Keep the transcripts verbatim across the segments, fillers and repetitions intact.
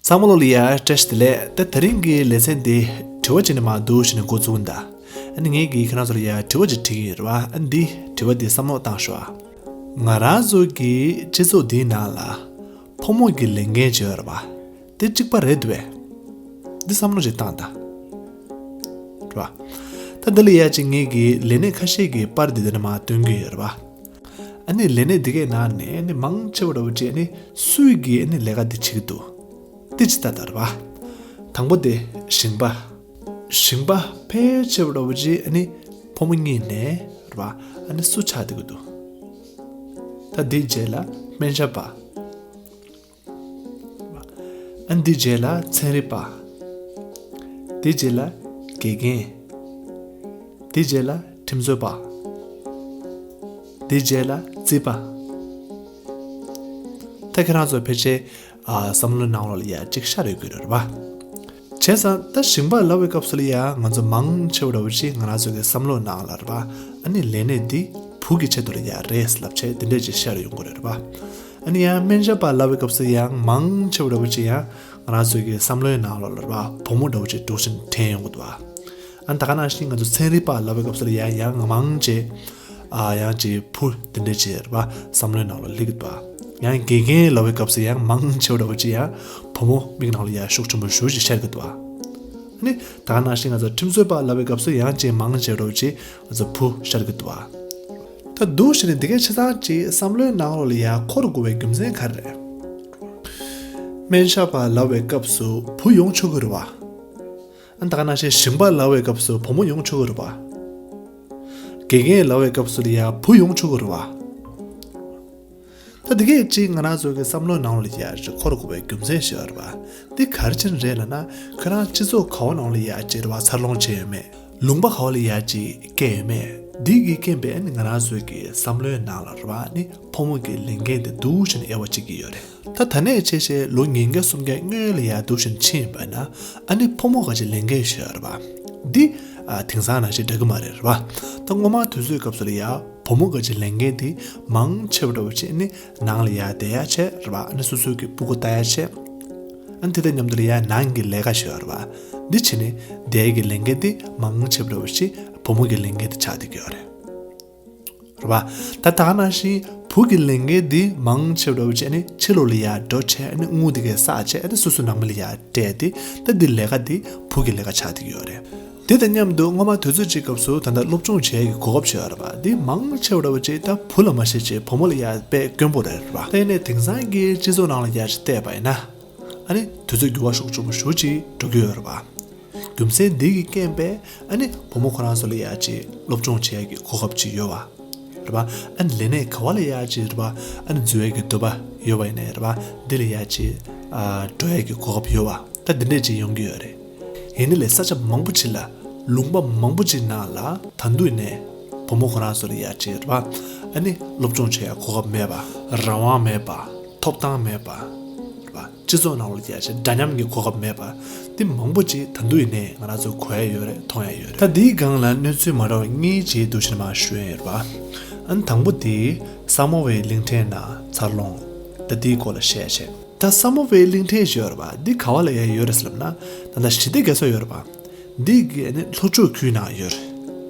ཚང་མ་ལོ་ལ་ཡ་བཀྲ་ཤིས་བདེ་ལེགས། ད་དེ་རིང་གི་ལེ་ཚན་འདི་དྲི་བ་བྱས་ནས་མར་འདུག་བྱས་ནས་འགོ་བཙུགས་ཡིན་ད། ཨ་ནི་ངས་ཀྱིས་ཁྱེད་རང་ཚོ་ལ་ཡ་དྲི་བ་ཅིག་དྲི་གི་ཡིན་རེད་བ། ཨ་ནི་འདི་དྲི་བ་འདི་བསམ་བློ་བཏང་ཤོག་ཨ། ང་རང་ཚོ་གི་སྤྱི་ཚོགས་འདིའི་ནང་ལ་ཕོ་མོ་གི་ལས་འགན་ཅིག་ཡོད་རེད་བ། དེ་གཅིག་པ་རེད་འདུག་བས། འདི་བསམ་བློ་ཅིག་བཏང་ད། རེད་བ། ད་འདི་ལ་ཡ་ཅིག་ངས་ཀྱིས་ལས་གནས་ཁ་ཤས་ཀྱི་པར་འདི་འདི་ནས་མར་སྟོན་གི་ཡོད་རེད་བ། ཨ་ནི་ལས་གནས་འདི་གའི་ནང་ནས་ཨ་ནི་མང་ཆེ་བ་འདྲ་བོ་ཅིག་ཨ་ནི་སུས་ཀྱིས་ཨ་ནི་ལས་ཀ་འདི་བྱེད་ཀྱི་འདུག་དེ་ཅི་ལྟ་ལྟར་བ། དང་པོ་དེ་ཞིང་པ། ཞིང་པ་ཕལ་ཆེ་བ་འདྲ་བོ་ཅིག་ཨ་ནི་ཕོ་མོ་གཉིས་ནས་རེད་བ། ཨ་ནི་སུ་ཆགས་བསྡད་ཀྱི་འདུག་ད་དེའི་རྗེས་ལ་སྨན་ཞབས་པ། ཨ་ནི་དེའི་རྗེས་ལ་ཚན་རིག་པ། དེའི་རྗེས་ལ་དགེ་རྒན། དེའི་རྗེས་ལ་ཁྲིམས་རྩོད་པ། དེའི་རྗེས་ལ་རྩིས་པ། ད་ཁྱེད་རང་ཚོ་ཕལ་ཆེར་ཨ་བསམ་བློའི་ནང་ལོགས་ལ་ཡ་གཅིག་ཤར་ཡོང་གི་རེད་བ། བྱས་ཙང་ད་ཞིང་པ་ལབ་པའི་སྐབས་སུ་ལ་ཡ་ང་ཚོ་མང་ཆེ་བ་འདྲ་བོ་ཞིག་ང་རང་ཚོ་གི་བསམ་བློའི་ནང་ལ་རེད་བ། ཨ་ནི་ལས་གནས་འདི་བུ་གི་ཆེད་དུ་ལ་ཡ་རེད་ལབ་བྱས་དེ་འདྲས་ཅིག་ཤར་ཡོང་གི་རེད་བ། ཨ་ནི་ཡང་སྨན་ཞབས་པ་ལབ་པའི་སྐབས་སུ་ཡང་མང་ཆེ་བ་འདྲ་བོ་ཅིག་ཡང་ང་རང་ཚོའི་གི་བསམ་བློའི་ནང་ལོགས་ལ་རེད་བ། བུ་མོ་འདྲ་བོ་ཅིག་འདུག་བཞིན་དྲན་ཡོང་གི་འདུག་བ། ཨ་ནི་ད་ག་ནང་བཞིན་ང་ཚོ་ཚན་རིག་པ་ལབ་པའི་སྐབས་སུ་ལ་ཡང་ཡང་མང་ཆེ་ཨ་ཡང་ཅིག་བུ་དེ་འདྲས་ཅིག་རེད་བ། བསམ་བློའི་ནང་ལོགས་སླེབས་གི་འདུག་བ། ཡང་དགེ་རྒན་ལབ་པའི་སྐབས་སུ་ཡང་མང་ཆེ་བ་འདྲ་བོ་ཅིག་ཡང་བུ་མོ་མིག་ནང་ལ་ཡང་ཤུགས་ཆེན་པོ་ཞེ་ཅིག་ཤར་གི་འདུག་བ། ཨ་ནི་ད་ག་ནང་བཞིན་ང་ཚོ་ཁྲིམས་རྩོད་པ་ལབ་པའི་སྐབས་སུ་ཡང་ཅིག་མང་ཆེ་བ་འདྲ་བོ་ཅིག་ང་ཚོ་བུ་ཤར་གི་འདུག་བ། ད་འདུག་བྱས་ནས་འདི་གའི་ཆ་ཚང་ཅིག་བསམ་བློའི་ནང་ལོགས་ལ་ཡ་འཁོར་དགོས་པའི་རྒྱུ་མཚན་ག་རེ་རེད། སྨན་ཞབས་པ་ལབ་པའི་སྐབས་སུ་བུ་ཡོང་ཆོག་གི་རེད་བ། ཨ་ད་ག་ནང་བཞིན་ཞིང་པ་ལབ་པའི་སྐབས་སུ་བུ་མོ་ཡོང་ཆོག་གི་རེད་བ། དགེ་རྒན་ལབ་པའི་སྐབས་སུ་ལ་ཡ་བུ་ཡོང་ཆོག་གི་རེད་བ། ད་འདི་གའི་ཅིག་ང་རང་ཚོ་གི་བསམ་བློའི་ནང་ལ་ཡ་ཅིག་འཁོར་དགོས་པའི་རྒྱུ་མཚན་ཞིག་ཡོད་རེད་བ། འདི་ག་རེ་བྱས་ནས་རེད་ལབ་ན། ཁོ་རང་སྤྱི་ཚོགས་ག་བ་ནང་ལ་ཡ་ཅིག་རེད་བ། འཚར་ལོངས་བྱས་ཡོད་མེད། ལུང་པ་ག་བ་ལ་ཡ་ཅིག་སྐྱེས་ཡོད་མེད། འདི་གི་རྐྱེན་པས་ནི་ང་རང་ཚོའི་གི་བསམ་བློའི་ནང་ལ་རེད་བ། ནི་ཕོ་མོ་གི་ལས་འགན་དེ་འདུག་བྱས་ནས་དབྱེ་བ་ཕྱེ་གི་ཡོད་རེད། ད་ད་ནས་བྱས་བྱས་ལོ་ཉིས་བརྒྱ་སུམ་བརྒྱ་སྔོན་ལ་ཡ་འདུག་བྱས་ནས་ཕྱིན་པ་ན། ཨ་ནི་ཕོ་མོ་ག་ཅིག་ལས་འགན་ཞིག་ཡོད་རེད་བ། འདི་ཨ་དེང་སང་ནང་བཞིན་འདྲ་གི་མ་རེད་རེད་བ། ད་སྔོན་མ་དུས་ཚོད་སྐབས་སུ་ལ་ཡ་བུ་མོ་ག་ཅིག་ལས་འགན་དེ་མང་ཆེ་བ་འདྲ་བོ་བྱས་ནི་ནང་ལ་ཡ་བསྡད་ཡ་བྱས་རེད་བ། ཨ་ནི་སོ་སོའི་གི་སྤུ་གུ་ལྟ་ཡ་བྱས། ཨ་ནི་དེ་དང་མཉམ་དུ་ལ་ཡ་ནང་གི་ལས་ཀ་ཞིག་ཡོད་རེད་བ། འདི་བྱས་ནི་བསྡད་ཡ་གི་ལས་འགན་དེ་མང་ཆེ་བ་འདྲ་བོ་ཞིག་བུ་མོ་གི་ལས་འགན་དེ་ཆགས་བསྡད་ཀྱི་ཡོད་རེད། རེད་བ། ད་ད་ག་ནང་བཞིན་བུ་གི་ལས་འགན་འདི་མང་ཆེ་བ་འདྲ་བོ་བྱས་ནས་ཕྱི་ལོགས་ལ་ཡ་འགྲོ་བྱས། ཨ་ནི་དངུལ་འདི་གའི་བསགས་བྱས། ཨ་ནི་སོ་སོའི་ནང་མི་ལ་ཡ་སྤྲད་དེ། ད་འདི་ལས་ཀ་འདི་བུ་གི་ལས་ཀ་ཆགས་བསྡད་ཀྱི་ཡོད་རེད། དེ་དང་མཉམ་དུ་སྔོན་མ་དུས་ཚོད་ཅིག་སྐབས་སུ་ད་ལྟ་སློབ་སྦྱོང་བྱེད་ཡ་གི་གོ་སྐབས་ཅིག་ཡོད་རེད་བ། འདི་མང་ཆེ་བ་འདྲ་བོ་ཅིག་ད་བུ་ལ་མ་བྱས་བྱས་བུ་མོ་ལ་ཡ་དཔེ་དཀོན་པོ་རེད་རེད་བ། ད་ཡིན་ནའི་དེང་སང་གི་སྤྱི་ཚོགས་ནང་ལ་ཡ་ཅིག་བལྟས་པ་ཡིན་ན། ཨ་ནི་དུས་ཚོད་འགྱུར་བ་ཤུགས་ཆེན་པོ་ཞེ་ཅིག་འགྲོ་གི་ཡོད་རེད་བ། རྒྱུ་མཚན་འདི་གི་རྐྱེན་པས་ཨ་ནི་བུ་མོ་ཁོ་རང་ཚོ་ལ་ཡ་ཅིག་སློབ་སྦྱོང་བྱེད་ཡ་གི་གོ་སྐབས་ཅིག་ཡོད་བ། རེད་བ། ཨ་ནི་ལས་གནས་ག་བ་ལ་ཡ་ཅིག་རེད་བ། ཨ་ནི་འཛུལ་ཡ་གི་འདོད་པ་ཡོད་བ་ཡིན་ནའི་རེད་བ། འདི་ལ་ཡ་ཅིག་ཨ་འགྲོ་ཡ་གི་གོ་སྐབས་ཡོད་བ། ད་འདི་འདྲས་ཅིག་ཡོང་གི་ཡོད་རེད། ཡིན་ནའི་ལས་ས་ཆ་མང་པོ་ཅིག་ལ། ལུང་པ་མང་པོ་ཅིག་ནང་ལ་ད་དུང་ནས་བུ་མོ་ཁོ་རང་ཚོ་ལ་ཡ་ཅིག་རེད་བ། ཨ་ནི་སློབ་སྦྱོང་བྱེད་ཡ་གོ་སྐབས་མེད་པ། རང་དབང་མེད་པ། ཐོབ་ཐང་མེད་པ། རེད་བ། སྤྱི་ཚོགས་ནང་ལ་ཡ་ཅིག་འདྲ་མཉམ་གྱི་གོ་སྐབས་མེད་པ། འདི་མང་པོ་ཅིག་ད་དུང་ཡིན་ནའི་ང་རང་ཚོ་གོ་ཡ་ཡོད་རེད། མཐོང་ཡ་ཡོད་རེད། ད་འདིའི་སྒང་ལ་གནས་ཚུལ་མ་འདྲ་བ་གཉིས་ཅིག་འདུག་བྱས་ནས་མར་ཞུ་ཡ་ཡོད་རེད་བ། ཨ་ནི་དང་པོ་དེ་ས་མོ་ཝེ་གླིང་ཕྲན་ནང་འཚར་ལོངས། ད་འདིའི་སྐོར་ལ་བཤད་བྱས། ད་ས་མོ་ཝེ་གླིང་ཕྲན་ཞིག་ཡོད་རེད་བ། འདི་ག་བ་ལ་ཡ་ཡོད་རེད་ཟེར་ལབ་ན། ད་ལྟ་ཞི་བདེ་རྒྱ་མཚོ་ཡོད་རེད་བ། འདི་གི་ཨ་ནི་ལྷོ་ཕྱོགས་ཁུལ་ནང་ཡོད་རེད་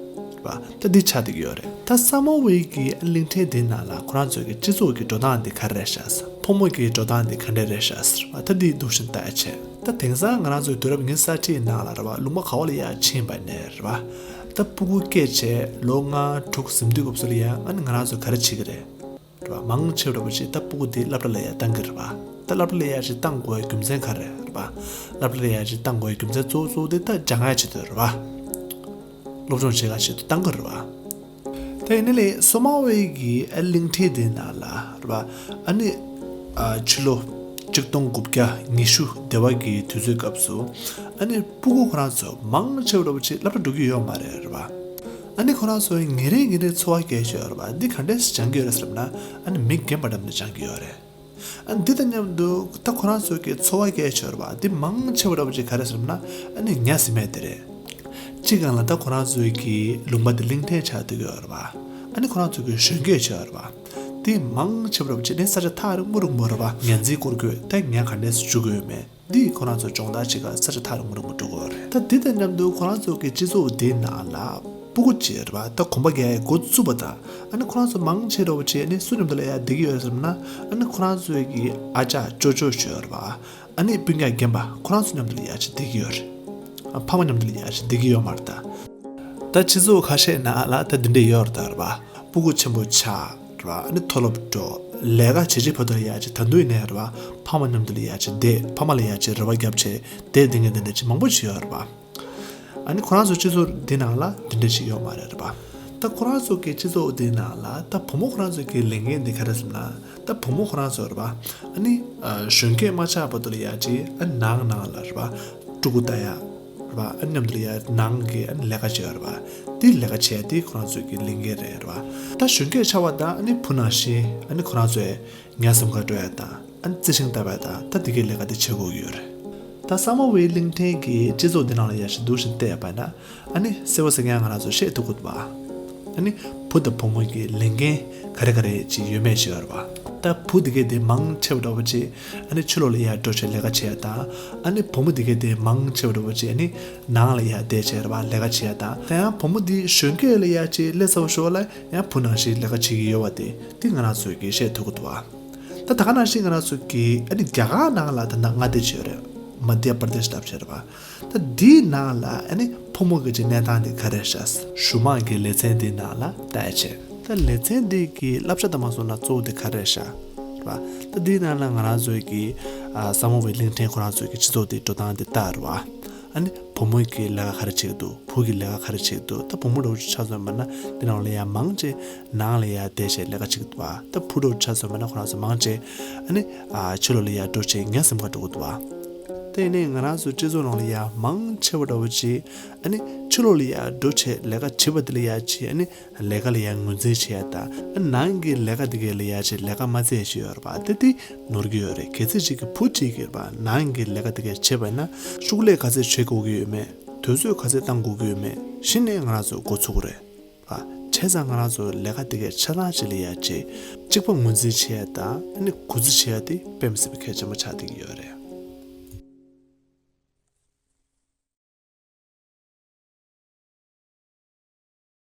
བ། ད་འདི་ཆགས་བསྡད་ཀྱི་ཡོད་རེད། ད་ས་མོ་ཝེ་གི་གླིང་ཕྲན་འདི་ནང་ལ་ཁོ་རང་ཚོའི་གི་སྤྱི་ཚོགས་ཀྱི་འགྲོ་སྟངས་འདི་ག་རེ་རེད་ཤག་ཟེར། ཕོ་མོ་གི་འགྲོ་སྟངས་འདི་ག་འདྲ་རེད་ཤག་ཟེར་བ། ད་འདི་འདུག་བཞིན་ལྟ་ཡ་བྱས། ད་དེང་སང་ང་རང་ཚོའི་དུས་རབས་ཉི་ཤུ་རྩ་གཅིག་ནང་ལ་རེད་བ། ལུང་པ་ག་བ་ལ་ཡ་ཕྱིན་པ་ནས་རེད་བ། ད་སྤུ་གུ་སྐྱེས་བྱས་ལོ་ལྔ་དྲུག་ཟིན་དུས་སྐབས་སུ་ལ་ཡ་ཨ་ནི་ང་རང་ཚོ་ག་རེ་བྱེད་ཀྱི་རེད། རེད་བ། མང་ཆེ་བ་འདྲ་པོ་ཅིག་ད་སྤུ་གུ་དེ་སློབ་གྲྭ་ལ་ཡ་བཏང་གི་རེད་བ། ད་སློབ་གྲྭ་ལ་ཡ་ཅིག་བཏང་དགོས་པའི་རྒྱུ་མཚན་ག་རེ་རེད་བ། སློབ་གྲྭ་ལ་ཡ་ཅིག་བཏང་དགོས་པའི་རྒྱུ་མཚན་གཙོ་བོ་གཙོ་བོ་དེ་ད་སྦྱང་ཡ་ཆེད་དུ་རེད་བ། སློབ་སྦྱོང་བྱེད་ག་ཆེད་དུ་བཏང་གི་རེད་བ། ད་ཡིན་ནའི་ལས་ས་མོ་ཝེ་གི་ཨ་གླིང་ཕྲན་དེ་ནང་ལ་རེད་བ། ཨ་ནི་ཨ་ཕྱི་ལོ་གཅིག་སྟོང་དགུ་བརྒྱ་ཉི་ཤུ་སྡེ་བ་གི་དུས་ཚོད་སྐབས་སུ་ཨ་ནི་སྤུ་གུ་ཁོ་རང་ཚོ་མང་ཆེ་བ་འདྲ་པོ་ཅིག་སློབ་གྲྭ་འགྲོ་གི་ཡོད་མ་རེད་རེད་བ། ཨ་ནི་ཁོ་རང་ཚོ་ཉིན་རེ་ཉིན་རེ་འཚོ་བ་སྐྱེལ་བཞིན་ཡོད་རེད་བ། འདི་ག་འདྲས་སེ་སྦྱང་གི་ཡོད་རེད་ཟེར་ལབ་ན། ཨ་ནི་མི་རྒན་པ་འགྲམ་ནས་སྦྱང་གི་ཡོད་རེད། ཨ་ནི་འདི་དང་མཉམ་དུ་ད་ཁོ་རང་ཚོ་གི་འཚོ་བ་སྐྱེལ་བཞིན་ཡོད་རེད་བ། འདི་མང་ཆེ་བ་འདྲ་པོ་ཅིག་ག་རེ་ཟེར་ལབ་ན། ཨ་ནི་ཉ་ཟིན་མེད་དེ་རེད། གཅིག་སྒང་ལ་ད་ཁོ་རང་ཚོའི་གི་ལུང་པ་འདི་གླིང་ཕྲན་ཆགས་བསྡད་ཀྱི་ཡོད་རེད་བ། ཨ་ནི་ཁོ་རང་ཚོ་གི་གཞོན་སྐྱེས་བྱས་ཡོད་རེད་བ། འདི་མང་ཆེ་བ་འདྲ་པོ་ཅིག་ནི་ས་ཆ་ཐག་རིང་པོ་རིང་པོ་རེད་བ། ཉ་འཛིན་བསྐོར་དགོས། ད་ཉ་ག་འདྲས་སེ་འཇུ་དགོས་ཡོད་མེད། འདིས་ཁོ་རང་ཚོ་སྦྱོང་བརྡར་བྱེད་ག་ས་ཆ་ཐག་རིང་པོ་རིང་པོ་འགྲོ་གི་ཡོད་རེད། ད་འདི་དང་མཉམ་དུ་ཁོ་རང་ཚོ་གི་སྤྱི་ཚོགས་འདིའི་ནང་ལ་ཕྲུ་གུ་ཅིག་རེད་པ། ད་གོམ་པ་རྒྱག་ཡ་འགོ་བཙུགས་པ་དང་། ཨ་ནི་ཁོ་རང་ཚོ་མང་ཆེ་འདྲ་བོ་ཅིག་ཨ་ནི་སུ་མཉམ་དུ་ལ་ཡ་བསྡད་ཀྱི་ཡོད་ཟེར་ན། ཨ་ནི་ཁོ་རང་ཚོའི་གི་ཨ་ཅག་ཅོ་ཅོ་ཞིག་ཡོད་རེད་པ། ཨ་ནི་སྤུན་ཀྱག་རྒན་པ་ཁོ་རང་ཚོ་མཉམ་དུ་ལ་ཡ་ཅིག་བསྡད་ཀྱི་ཡོད་རེད། ཨ་ཕ་མ་མཉམ་དུ་ལ་ཡ་ཅིག་བསྡད་ཀྱི་ཡོད་མ་རེད་ད། ད་སྤྱི་ཚོགས་ཁ་ཤས་ནང་ལ་ད་འདི་འདྲས་ཡོད་རེད་ད་རེད་པ། ཕྲུ་གུ་ཆེན་པོ་ཆགས་རེད་པ། ཨ་ནི་མཐོ་སློབ་འགྲོ། ལས་ཀ་བྱེད་བྱེད་བར་དུ་ལ་ཡ་ཅིག་ད་དུང་ཡིན་ནའི་རེད་པ། ཕ་མ་མཉམ་དུ་ལ་ཡ་ཅིག་བསྡད། ཕ་མ་ལ་ཡ་ཅིག་རེ་བ་རྒྱབ་བྱས་བསྡད་བསྡད་མཁན་དེ་འདྲ་ཅིག་མང་པོ་ཞིག་ཡོད་རེད་པ། ཨ་ནི་ཁོ་རང་ཚོ་སྤྱི་ཚོགས་འདི་ནང་ལ་དེ་འདྲ་ཞིག་ཡོད་མ་རེད་པ། ད་ཁོ་རང་ཚོ་གི་སྤྱི་ཚོགས་འདི་ནང་ལ་ད་བུ་མོ་ཁོ་རང་ཚོ་གི་ལས་འགན་འདི་ག་རེ་ཟེར་ན། ད་བུ་མོ་ཁོ་རང་ཚོ་རེད་པ། ཨ་ནི་ཨ་གཞོན་སྐྱེས་མ་ཆགས་བར་དུ་ལ་ཡ་ཅིག་ཨ་ནང་ནང་ལ་རེད་པ། ཕྲུ་གུ་ལྟ་ཡ་རེད་པ། ཨ་མཉམ་དུ་ལ་ཡ་ནང་གི་ཨ་ནི་ལས་ཀ་བྱེད་ཡ་རེད་པ། དེ་ལས་ཀ་བྱེད་ཡ་དེ་ཁོ་རང་ཚོ་གི་ལས་འགན་རེད་རེད་པ། ད་གཞོན་སྐྱེས་ཆགས་པ་དང་ཨ་ནི་བུ་ནང་བཞིན་ཨ་ནི་ཁོ་རང་ཚོས་ཉལ་ཟམ་ཁ་འགྲོ་ཡ་དང་། ཨ་ནི་རྩི་ཤིང་བཏབ་ཡ་དང་། ད་དེ་གའི་ལས་ཀ་དེ་བྱེད་དགོས་ཀྱི་ཡོད་རེད། ད་གསར་མ་བའི་གླིང་ཕྲན་གྱི་སྤྱི་ཚོགས་འདི་ནང་ལ་ཡ་ཞིག་འདུག་ཞིག་བལྟས་པ་ན། ཨ་ནི་གསལ་པོ་གསལ་རྐྱང་ང་རང་ཚོ་ཤེས་ཐུབ་ཀྱི་འདུག་པ། ཨ་ནི་བུ་དང་བུ་མོ་གི་ལས་འགན་ག་རེ་ག་རེ་ཅིག་ཡོད་མེད་ཅིག་ཡོད་རེད་པ། ད་བུ་དེ་གའི་དེ་མང་ཆེ་བ་འདྲ་བོ་ཅིག་ཨ་ནི་ཕྱི་ལོགས་ལ་ཡ་འགྲོ་བྱས་ལས་ཀ་བྱེད་ཡ་དང་། ཨ་ནི་བུ་མོ་དེ་གའི་དེ་མང་ཆེ་བ་འདྲ་བོ་ཅིག་ཨ་ནི་ནང་ལ་ཡ་བསྡད་བྱས་རེད་པ། ལས་ཀ་བྱེད་ཡ་དང་། ད་ཡང་བུ་མོ་དེ་གཞོན་སྐྱེས་ལ་ཡ་ཅིག་སླེབས་ཚར་བ་ཞོར་ལ་ཡང་བུ་ནང་བཞིན་ལས་ཀ་བྱེད་ཀྱི་ཡོད་པ་དེ་དེ་ང་རང་ཚོས་ཀྱིས་ཤེས་ཐུབ་ཀྱི་འདུག་པ། ད་ད་ག་ནང་བཞིན་ང་རང་ཚོ་གི་ཨ་ནི་རྒྱ་གར་ནང་ལ་ད་ནང་མངའ་སྡེ་ཅིག་ཡོད་རེད། མ་དྷྱ་པར་དེཤ་ལབ་བྱས་རེད་པ། ད་འདིའི་ནང་ལ་ཨ་ནི་ཕོ་མོ་གི་ཅིག་གནས་སྟངས་དེ་ག་རེ་ཤག་གཞུང་མང་གི་ལེ་ཚན་འདིའི་ནང་ལ་ལྟ་ཡ་བྱས། ད་ལེ་ཚན་འདི་གི་བསླབ་བྱ་དང་མ་སོང་ན་གཙོ་བོ་དེ་ག་རེ་ཤག་རེད་པ། ད་འདིའི་ནང་ལ་ང་རང་ཚོའི་གི་ཨ་གསར་མ་བའི་གླིང་ཕྲན་ཁོ་རང་ཚོའི་གི་སྤྱི་ཚོགས་དེ་འགྲོ་སྟངས་དེ་ལྟ་རེད་པ། ཨ་ནི་བུ་མོ་གི་ལས་ཀ་ག་རེ་བྱེད་ཀྱི་འདུག་བུ་གི་ལས་ཀ་ག་རེ་བྱེད་ཀྱི་འདུག་ད་བུ་མོ་འདྲ་བོ་ཅིག་ཆ་མཚོན་པ་ན་འདི་ནང་ལ་ཡ་མང་ཆེ་ནང་ལ་ཡ་བསྡད་བྱས་ལས་ཀ་བྱེད་ཀྱི་འདུག་པ། ད་བུ་འདྲ་བོ་ཆ་མཚོན་པ་ན་ཁོ་རང་ཚོ་མང་ཆེ་ཨ་ནི་ཨ་ཕྱི་ལོགས་ལ་ཡ་འགྲོ་བྱས་ཉལ་ཟམ་ཁ་འགྲོ་གི་འདུག་པ། ད་ཡིན་ནའི་ང་རང་ཚོ་སྤྱི་ཚོགས་ནང་ལ་ཡ་མང་ཆེ་བ་འདྲ་བོ་ཅིག་ཨ་ནི་ཕྱི་ལོགས་ལ་ཡ་འགྲོ་བྱས་ལས་ཀ་བྱེད་པ་དེ་ལ་ཡ་ཅིག་ཨ་ནི་ལས་ཀ་ལ་ཡ་ངོས་འཛིན་བྱེད་ཡ་དང་། ཨ་ནང་གི་ལས་ཀ་དེ་གའི་ལ་ཡ་ཅིག་ལས་ཀ་མ་བྱེད་ཡ་ཞིག་ཡོད་རེད་པ། དེ་དེ་ནོར་གྱི་ཡོད་རེད། གལ་སྲིད་ཅིག་གི་བུ་གཅིག་གིས་རེད་པ། ནང་གི་ལས་ཀ་དེ་གའི་བྱེད་པ་ཡིན་ན་ཤུགས་ལས་ག་ཚད་བྱེད་དགོས་ཀྱི་ཡོད་མེད། དུས་ཚོད་ག་ཚད་བཏང་དགོས་ཀྱི་ཡོད་མེད། གཞི་ནས་ང་རང་ཚོ་འགོ་ཚུགས་ཀྱི་རེད་པ། བྱས་ཙང་ང་རང་ཚོ་ལས་ཀ་དེ་གའི་ཆ་ཚང་ཅིག་ལ་ཡ་ཅིག་གཅིག་པ་ངོས་འཛིན་བྱེད་ཡ་དང་། ཨ་ནི་གུས་བརྩི་བྱེད་ཡ་དེ་དཔེ་མི་སྲིད་པའི་གལ་ཆེན་པོ་ཆགས་བསྡད་ཀྱི་ཡོད་རེད།